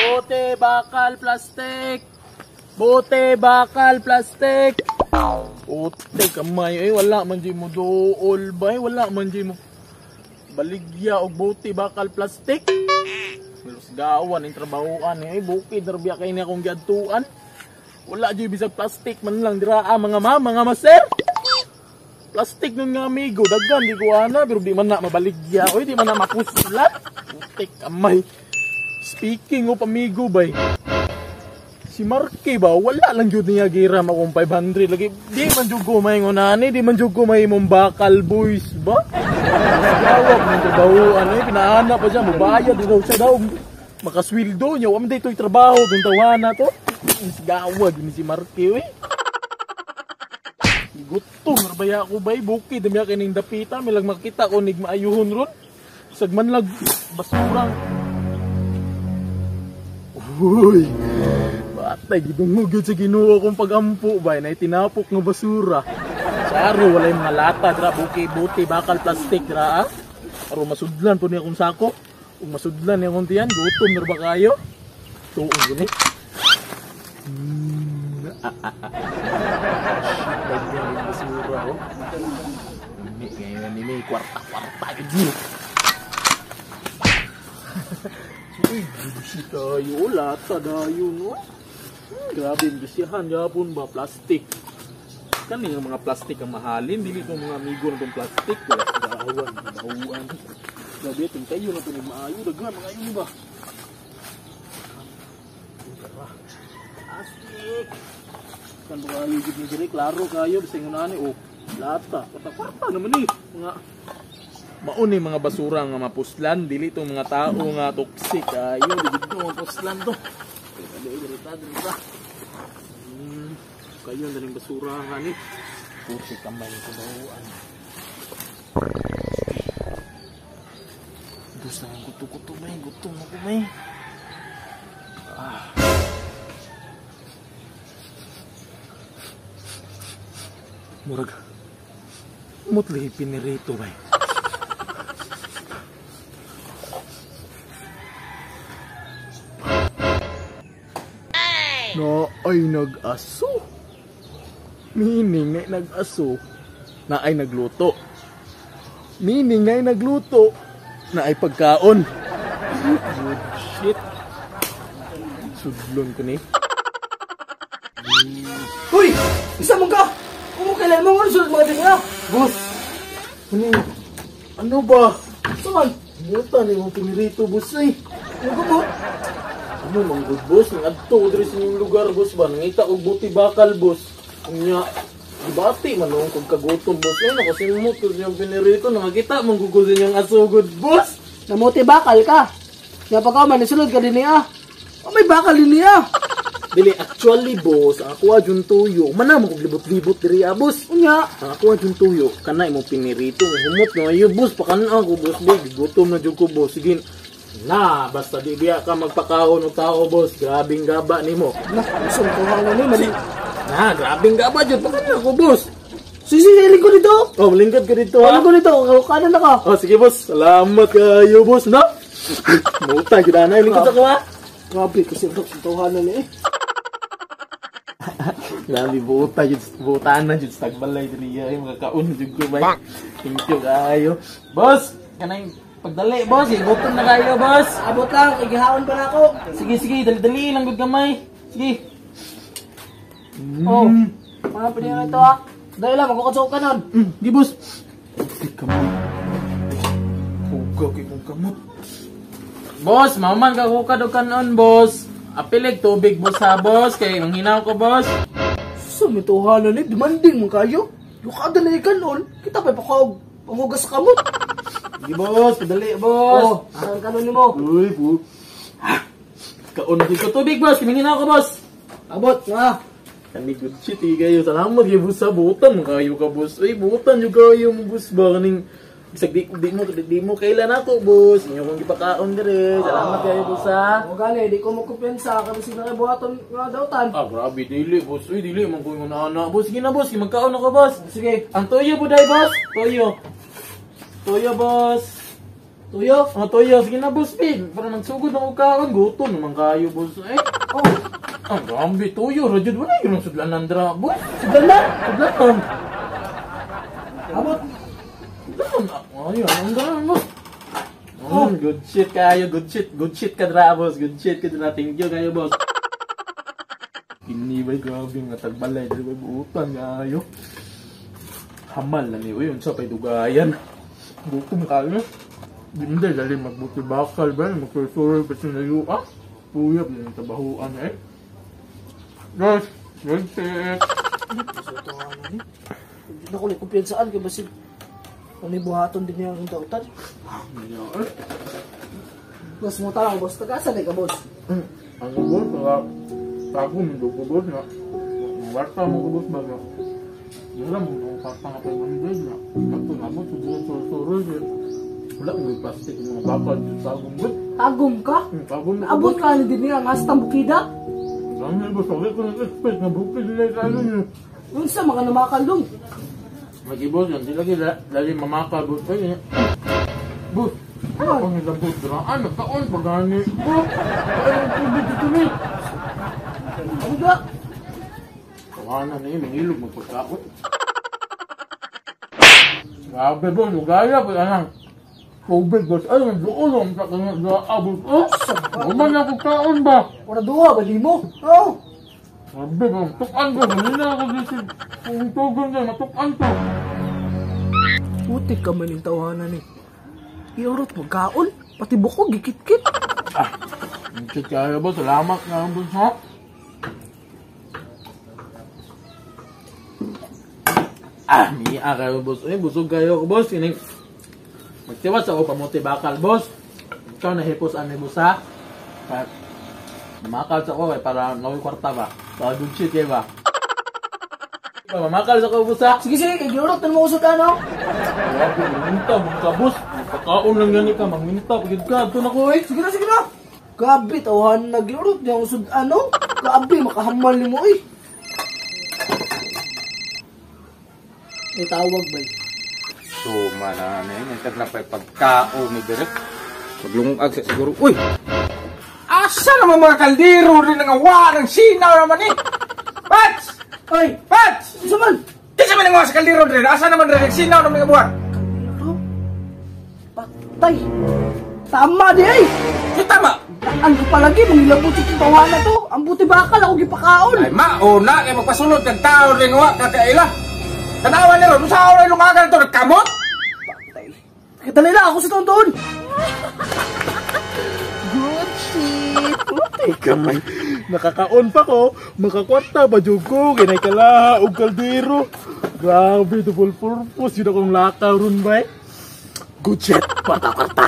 Bote, bakal, plastic. Bote, bakal, plastic. Bote, kamay. Eh, wala man di mo dool ba? Eh, wala man di mo baligya og bote, bakal, plastic. Gawan ang trabahoan eh. Bukid, narbiya kayo niya akong giadtuan. Wala di bisag plastic man lang dira ah, mga ma'am, mga maser. Plastic nun nga amigo, daghan di ko ana pero di man na mabaligya. Oy, di man na mapuslan. Putik kamay. Speaking of amigo bay. Si Marky ba wala lang jud niya giram akong 500 lagi. Di man jud ko maingon ani, di man jud ko mahimong bakal boys ba. Gawag ng trabahoan eh, pinaana pa siya, mubayad daw siya daw. Makasweldo niya, wa man daytoy trabaho dun tawana to. Gawag ni si Marky eh. Gutom narbaya ako bay, bukid dami kay ning dapita, milag makita ko nig maayuhon ron. Sagman lag basurang. Uy. Batay gidungog gyud sa Ginoo akong pagampo bay, nay tinapok nga basura. Saro walay mga lata dra, buki buti bakal plastic dra ah. Aron masudlan po niya akong sako. Ug masudlan niya akong tiyan, gutom na ba kayo? Tuong gani. Daghan yung basura oh. Ini ngayon ni may kwarta-kwarta gyud. Uy, busi tayo, lata dayon no. Grabe ang bisihan gapon ba plastic. Kani nga mga plastic ang mahalin, dili ko mga amigo na tong plastic, gawan, bahuan. Grabe itong kayo na ito maayo, daghan mga ayo ba? Plastic. Kan ba kayo gid ni diri, klaro kayo bisag ingon ani oh. Lata, kwarta-kwarta naman ni. Mga mauni mga basura nga mapuslan, dili tong mga tao nga toxic ayo, di gid to mapuslan to. Dili ta, dili ta. Kayo ang daling basura ni. Puti kamay ko bahuan. Gusto ng guto-guto may, gutom na ko may. Ah. Murag mutli pinirito bay. Na ay nag-aso. Meaning na nag-aso na ay nagluto. Meaning na ay nagluto na ay pagkaon. Good shit. Sudlon ko ni. Uy! Isa mo ka! Kung kailan mo nga sulod mga dinga? Boss! Ano? Ano ba? Saan? Muta ni mong pinirito, boss eh. Ano ba? Ano mang good boss? Nang adto diri sa inyong lugar, boss ba? Nangita og buti bakal, boss. Unya, gibati man noong kog kagutom, boss. Ay, nakasimot ko siyang pinirito. Nakakita, manggugol sa inyong asugod, boss. Namuti bakal ka. Nga pagka man, sulod ka din niya. Oh, may bakal din niya. Dili, actually, boss, ang ako adyon tuyo. Manamo kog libot-libot diri, ah, boss. Unya. Ang ako adyon tuyo, kana imong pinirito. Humot na ayo, boss. Pakan ako, boss, boss. Gigutom na jud ko, boss. Sige, na, basta di biya ka magpakaon og tao, boss. Grabing gaba nimo. Na, gusto ko nga ni mali. Na, grabing gaba jud. Pakan ako, boss. Sige, lingkod dito. Oh, lingkod ka dito, ha? Lingkod dito. Kanan na ka. Oh, sige, boss. Salamat kayo, boss, no? Muta, gid na. Lingkod ako, ha? Grabe, kasi ang tawhanan ni eh. Grabe, buta jud, buta na jud sa tagbalay diri ay mga kaon jud ko bay. Thank you kayo. Boss, kanang pagdali, boss, gutom na kayo, boss. Abot lang, igihaon pa na ako. Sige, sige, dali-dali lang gud gamay. Sige. Oh, mga pwede na ito ha. Dahil lang, magkukatsok ka nun. Di, boss. Di kamot. Hugaw kay kong kamot. Boss, mauman ka kukad og kanon, boss. Apilig tubig, boss ha, boss. Kay manghinaw ko, boss. Sumituhanan eh, demanding man kayo. Lukada na ikanon, kita pa'y pakaog panghugas sa kamot. Sige, boss, padali, boss. Oh, ang kanon ni mo. Uy, po. Kaon ko tubig, boss. Manghinaw ko, boss. Abot, nga. Kani good shit eh kayo. Salamat kayo, boss ha. Butan mo kayo ka, boss. Uy, butan yung kayo mo, boss ba? Kaning, bisag di mo kailan ako, boss. Inyo kong gipakaon dire. Salamat kayo, boss ha. O gani, di ko magkumpiyansa kasi sila kay buhaton nga dautan. Ah, grabe, dili, boss. Uy, dili, man ko yung ana. Boss, sige na, boss. Magkaon ako, boss. Sige. Ang toyo po, day, boss. Toyo. Toyo, boss. Tuyo. Oh, tuyo. Sige na, boss, Pig. Para magsugod ang kaon. Gutom naman kayo, boss. Eh. Oh, Ang grabe, tuyo. Rajud, wala yun ang sudlanan dra, boss. sudlan na. Sudlanan. Abot. Sudlanan. Ayun, ang dra, boss. Oh, good shit kayo, good shit. Good shit ka dra, boss. Good shit ka dra. Thank you kayo, boss. Kini ba'y grabe nga tagbalay. Dili ba'y buutan kayo. Hamal na ni. Uy, unsa pa'y dugayan. Gutom kayo. Hindi, dali magbuti bakal ba? Magsusuroy pa sa layo. Ah, puyap na yung tabahuan eh. Guys, good shit. Hindi na ko lang kumpiyansaan kay basig. Ano yung buhaton din niya ang dautan? Eh. Boss mo tala, boss. Tagasa na ka, boss. Ano boss, saka tago mo dugo boss na. Warta mo ko boss ba na. Wala mo nung kwarta nga 500 na. Ito na boss, hindi susuroy. Wala mo yung plastic yung mga bakal dito sa agong boss. Tagom ka? Tagom ko Naabot ka ni din niya ang hastang bukida? Dami boss, sabi ko nag-expect na bukid nila sa ano niyo. Unsa mga namakalong? Mag-ibos yan, di lagi dali mamakal boss. Ay, boss, ano ang nilabot dra? Ano, taon pa gani? Boss, ano ang tubig dito ni? Ano ba? Tawanan na yun, mangilog magpagkaon. Grabe boss, lugaya pa anang tubig boss. Ay, nagduol ang sa kanya dra boss. Oh, naman ako kaon ba? Wala duha ba limo? Oh. Grabe ba, matukan ko. Ganina ako dito. Kung tugon na, matukan ko. Putik ka man yung tawanan eh. Iurot mo kaon, pati buko gikit-kit. Ah, ang kayo boss. Salamat na boss ha. Ah, miya kayo boss. Ay, busog kayo ko boss. Kining magtiwas ako pamuti bakal boss. Ikaw na hipos ani boss ha. Mamakal sa ko eh, para naway kwarta ba. Para good shit kayo ba. Mamakal sa ko boss ha. Sige sige, kay giurot na mo usod ano. Grabe, maminta, mga boss. Pagkaon lang gani ka, maminta. Pagid ka, ito na ko eh. Sige na, sige na. Grabe, tawahan na giurot niya usod ano. Grabe, makahamal ni mo eh. May tawag ba? So, mananay, nagtag na pa'y pagkao ni Derek. Maglungag sa siguro. Uy! Asa naman mga kaldero rin ang awa ng sinaw naman eh! Pats! Ay, Pats! unsa man? Kinsa man ang mga sa kaldero rin? Asa naman rin ang sinaw ng mga buhat? Kaldero? Patay. Tama di ay. So, tama! Ano palagi, mangilabot itong tawahan na to. Ang buti bakal ako gipakaon. Ay, mauna kay magpasunod ng tao rin nga kakaila. Tanawa ni ron, usaw na lungagan ito, nagkamot? Patay. Kadali lang ako sa taon-taon. Good shit! Puti ka man. Nakakaon pa ko, makakwarta ba jud ko, kinay kalaha og kaldero. Grabe, double purpose yun akong lakaw ron ba eh. Good shit, kwarta-kwarta.